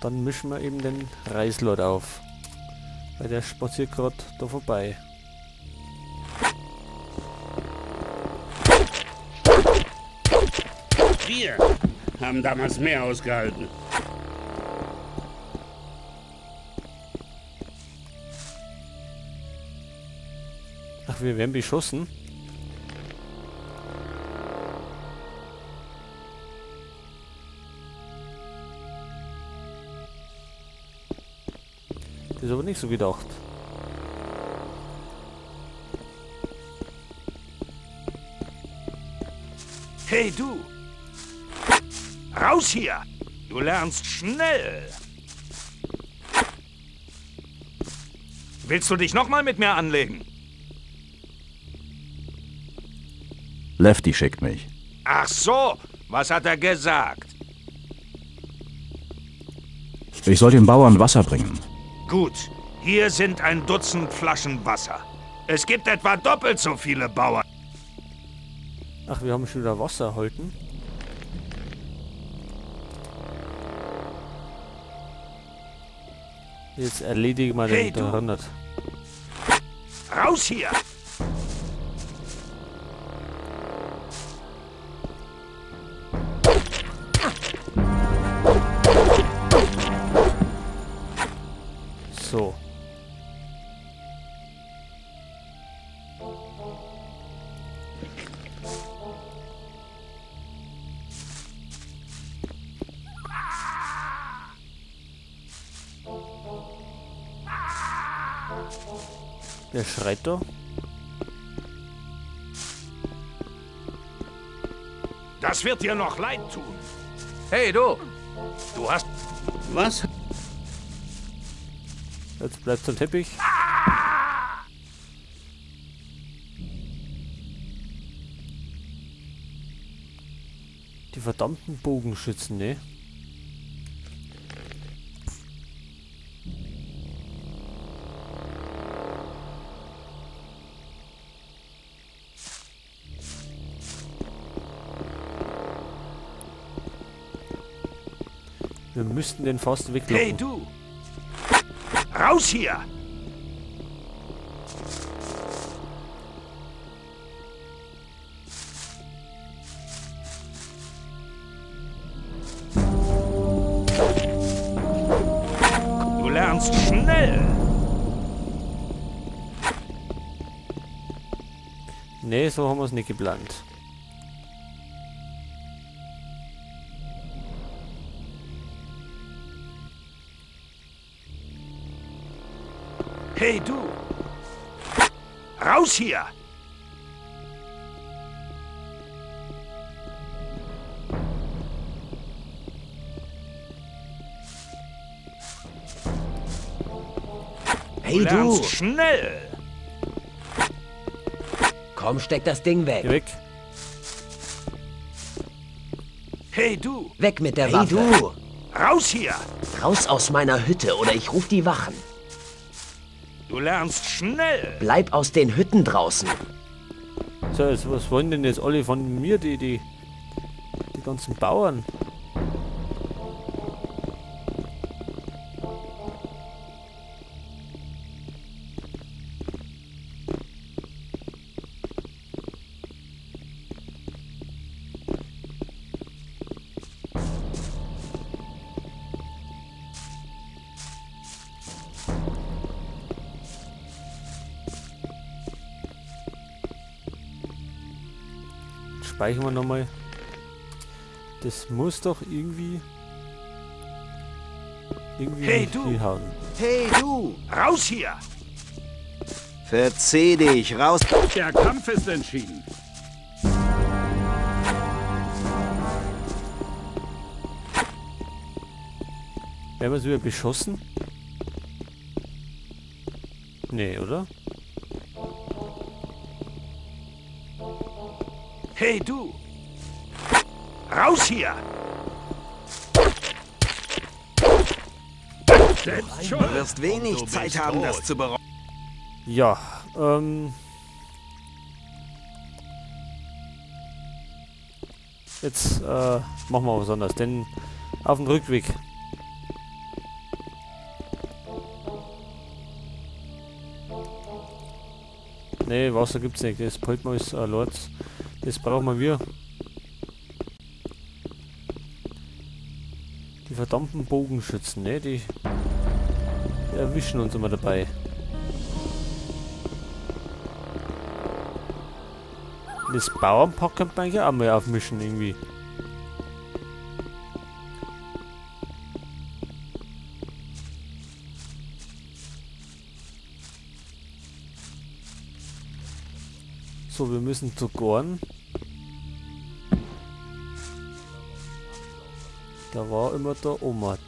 Dann mischen wir eben den Reislord auf. Weil der spaziert gerade da vorbei. Wir haben damals mehr ausgehalten. Ach, wir werden beschossen. Das ist aber nicht so gedacht. Hey du! Raus hier! Du lernst schnell! Willst du dich nochmal mit mir anlegen? Lefty schickt mich. Ach so, was hat er gesagt? Ich soll den Bauern Wasser bringen. Gut, hier sind ein Dutzend Flaschen Wasser. Es gibt etwa doppelt so viele Bauern. Ach, wir haben schon wieder Wasser erhalten. Jetzt erledigen wir den 300. Raus hier! So. Wer schreit da? Das wird dir noch leid tun. Hey, du! Du hast... Was? Jetzt bleibt am Teppich. Die verdammten Bogenschützen, ne? Wir müssten den fast weglocken. Hey, du! Raus hier! Du lernst schnell! Nee, so haben wir es nicht geplant. Hey, du! Raus hier! Hey, du! Lernst schnell! Komm, steck das Ding weg! Geh weg! Hey, du! Weg mit der Hey, Waffe! du! Raus hier! Raus aus meiner Hütte oder ich ruf die Wachen! Du lernst schnell! Bleib aus den Hütten draußen! So, jetzt, was wollen denn jetzt alle von mir, die ganzen Bauern? Speichern wir nochmal. Das muss doch irgendwie Hey, du! hinhauen. Hey, du! Raus hier! Verzieh dich, raus! Der Kampf ist entschieden. Werden wir es wieder beschossen? Nee, oder? Hey, du! Raus hier! Selbst schuld. Du wirst wenig Du Zeit bist haben, das tot. zu bereuen. Ja, jetzt machen wir was anderes, denn auf dem Rückweg. Ne, Wasser gibt's nicht. Das behalten wir als Lords. Das brauchen wir. Die verdammten Bogenschützen, ne? Die erwischen uns immer dabei. Das Bauernpack könnte man ja auch mal aufmischen irgendwie. So, wir müssen zu Gorn. Da war immer der Omat.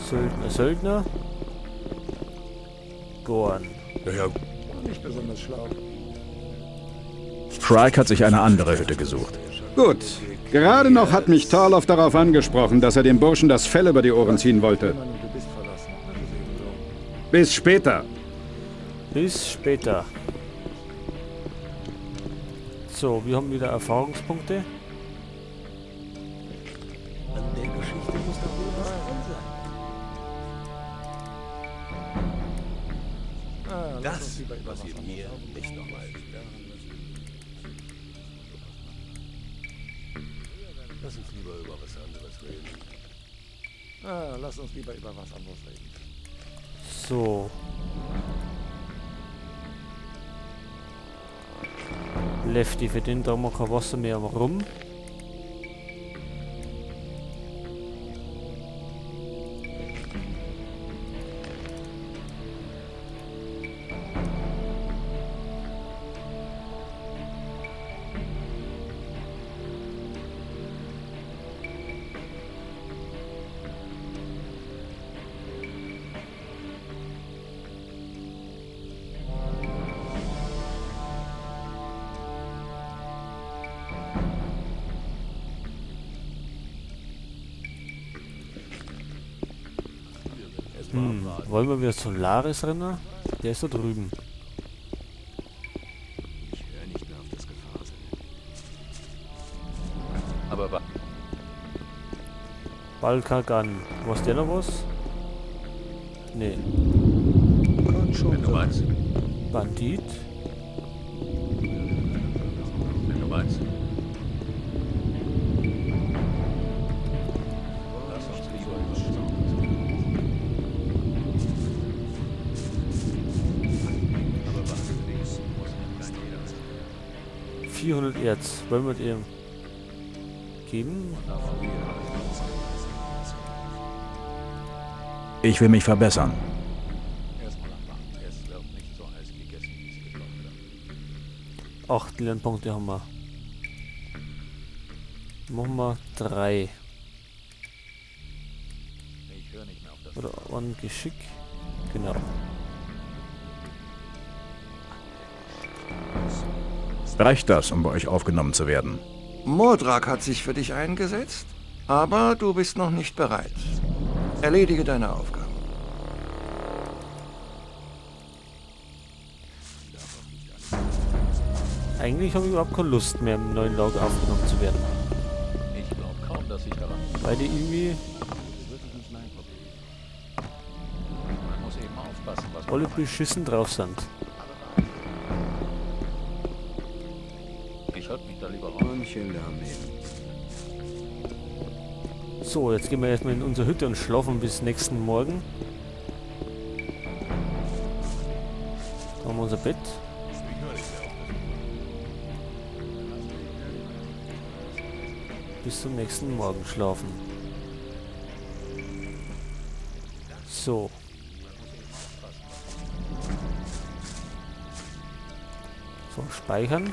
Söldner, Söldner. Gorn. Ja, ja. Nicht besonders schlau. Shrike hat sich eine andere Hütte gesucht. Gut. Gerade noch hat mich Torloff darauf angesprochen, dass er dem Burschen das Fell über die Ohren ziehen wollte. Bis später. Bis später. So, wir haben wieder Erfahrungspunkte. An der Geschichte muss doch wohl was dran sein. Das passiert mir nicht nochmal. Lass uns lieber über was anderes reden. Lass uns lieber über was anderes reden. So. Lefty, für den tragen wir kein Wasser mehr rum. Wollen wir wieder Solaris rennen? Der ist da drüben. Ich höre nicht mehr auf das Gefasel. Aber Balkagan. Was der noch was? Nee. Wenn du meinst. Bandit. Wenn du meinst. 400 Erz. Wollen wir dem geben? Ich will mich verbessern. Acht Lernpunkte haben wir. Machen wir 3. Oder ein Geschick. Genau. Reicht das, um bei euch aufgenommen zu werden? Mordrak hat sich für dich eingesetzt, aber du bist noch nicht bereit. Erledige deine Aufgaben. Eigentlich habe ich überhaupt keine Lust mehr, im neuen Lager aufgenommen zu werden. Ich glaube kaum, dass ich daran... Weil die irgendwie... Man muss eben aufpassen, was alle beschissen drauf sind. Ich halte mich da lieber raus. So, jetzt gehen wir erstmal in unsere Hütte und schlafen bis nächsten Morgen. Da haben wir unser Bett. Bis zum nächsten Morgen schlafen. So. So, speichern.